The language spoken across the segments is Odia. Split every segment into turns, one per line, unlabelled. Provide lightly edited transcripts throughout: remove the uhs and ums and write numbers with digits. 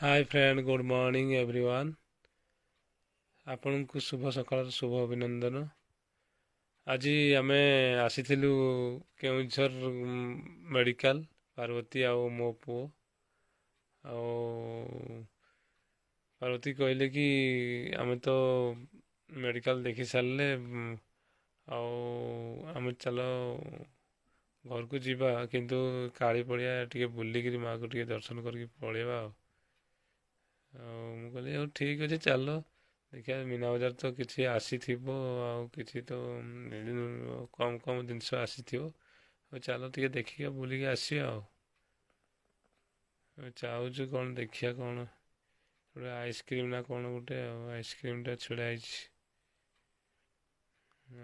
Hi friend, good morning everyone. ଆପଣଙ୍କୁ ଶୁଭ ସକାଳର ଶୁଭ ଅଭିନନ୍ଦନ। ଆଜି ଆମେ ଆସିଥିଲୁ କେଉଁଝର ମେଡ଼ିକାଲ, ପାର୍ବତୀ ଆଉ ମୋ ପୁଅ। ଆଉ ପାର୍ବତୀ କହିଲେ କି ଆମେ ତ ମେଡ଼ିକାଲ ଦେଖି ସାରିଲେ, ଆଉ ଆମେ ଚାଲ ଘରକୁ ଯିବା, କିନ୍ତୁ କାଳି ପଡ଼ିଆ ଟିକେ ବୁଲିକିରି ମାଆକୁ ଟିକେ ଦର୍ଶନ କରିକି ପଳେଇବା। ଆଉ ଆଉ ମୁଁ କହିଲି ହଉ ଠିକ୍ ଅଛି, ଚାଲ ଦେଖିବା। ମୀନା ବଜାର ତ କିଛି ଆସିଥିବ, ଆଉ କିଛି ତ କମ୍ କମ୍ ଜିନିଷ ଆସିଥିବ। ହଉ ଚାଲ ଟିକେ ଦେଖିବା, ବୁଲିକି ଆସିବା। ଆଉ ଚାହୁଁଛୁ କ'ଣ ଦେଖିବା, କ'ଣ ଗୋଟେ ଆଇସ୍କ୍ରିମ୍ ନା କ'ଣ ଗୋଟେ, ଆଉ ଆଇସ୍କ୍ରିମ୍ଟା ଛିଡ଼ା ହେଇଛି।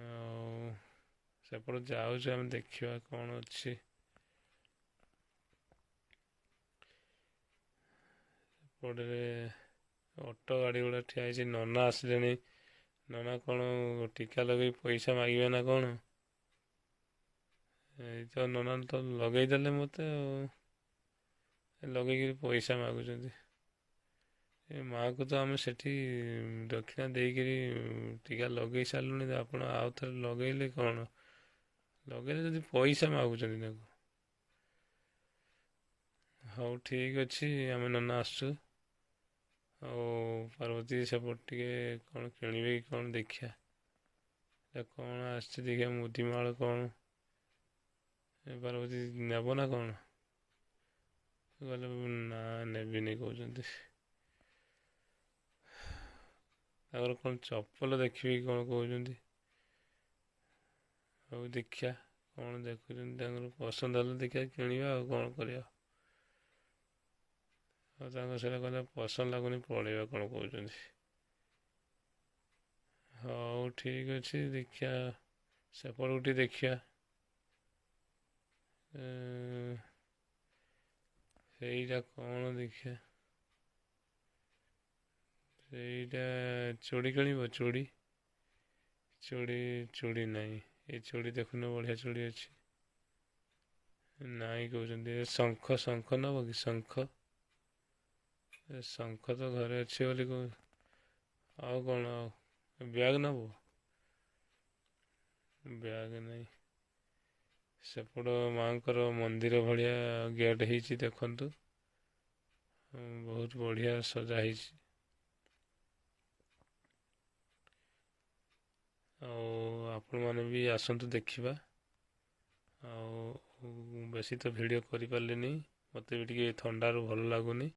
ଆଉ ସେପଟେ ଯାଉଛୁ ଆମେ, ଦେଖିବା କ'ଣ ଅଛି। ସେପଟରେ ଅଟୋ ଗାଡ଼ି ଗୁଡ଼ା ଠିଆ ହେଇଛି। ନନା ଆସିଲେଣି। ନନା କ'ଣ ଟୀକା ଲଗେଇ ପଇସା ମାଗିବେ ନା କ'ଣ? ଏଇ ତ ନନା ତ ଲଗେଇଦେଲେ ମୋତେ, ଆଉ ଲଗେଇକିରି ପଇସା ମାଗୁଛନ୍ତି। ଏ ମାଆକୁ ତ ଆମେ ସେଠି ଦକ୍ଷିଣା ଦେଇକିରି ଟୀକା ଲଗେଇ ସାରିଲୁଣି, ତ ଆପଣ ଆଉ ଥରେ ଲଗେଇଲେ କ'ଣ? ଲଗେଇଲେ ଯଦି ପଇସା ମାଗୁଛନ୍ତି ତାକୁ। ହଉ ଠିକ୍ ଅଛି, ଆମେ ନନା ଆସୁଛୁ। ଆଉ ପାର୍ବତୀ ସେପଟ ଟିକେ କ'ଣ କିଣିବେ କି କ'ଣ ଦେଖିବା। ଏଇଟା କ'ଣ ଆସିଛି ଦେଖିବା, ମୁଦିମାଳ କ'ଣ ଏ ପାର୍ବତୀ ନେବ ନା କ'ଣ? କହିଲେ ନା ନେବିନି କହୁଛନ୍ତି। ତାଙ୍କର କ'ଣ ଚପଲ ଦେଖିବେ କି କ'ଣ କହୁଛନ୍ତି। ହଉ ଦେଖିବା କ'ଣ ଦେଖୁଛନ୍ତି, ତାଙ୍କର ପସନ୍ଦ ହେଲେ ଦେଖିବା କିଣିବା, ଆଉ କ'ଣ କରିବା। ଆଉ ତାଙ୍କ ସେଇଟା କହିଲେ ପସନ୍ଦ ଲାଗୁନି, ପଳେଇବା କ'ଣ କହୁଛନ୍ତି। ହଉ ଠିକ୍ ଅଛି, ଦେଖିବା ସେପଟକୁ ଟିକେ ଦେଖିବା। ସେଇଟା କ'ଣ ଦେଖିବା। ସେଇଟା ଚୁଡ଼ି କିଣିବ? ଚୁଡ଼ି ଚୁଡ଼ି ଚୁଡ଼ି ନାହିଁ। ଏ ଚୁଡ଼ି ଦେଖୁନ, ବଢ଼ିଆ ଚୁଡ଼ି ଅଛି। ନାଇଁ କହୁଛନ୍ତି। ଏ ଶଙ୍ଖ, ଶଙ୍ଖ ନେବ କି? ଶଙ୍ଖ, ଏ ଶଙ୍ଖ ତ ଘରେ ଅଛି ବୋଲି କହୁ। ଆଉ କ'ଣ? ଆଉ ବ୍ୟାଗ୍ ନେବ? ବ୍ୟାଗ୍ ନାହିଁ। ସେପଟ ମାଆଙ୍କର ମନ୍ଦିର ଭଳିଆ ଗେଟ୍ ହେଇଛି, ଦେଖନ୍ତୁ, ବହୁତ ବଢ଼ିଆ ସଜା ହେଇଛି। ଆଉ ଆପଣମାନେ ବି ଆସନ୍ତୁ ଦେଖିବା। ଆଉ ବେଶୀ ତ ଭିଡ଼ିଓ କରିପାରିଲିନି, ମୋତେ ବି ଟିକେ ଥଣ୍ଡାରୁ ଭଲ ଲାଗୁନି।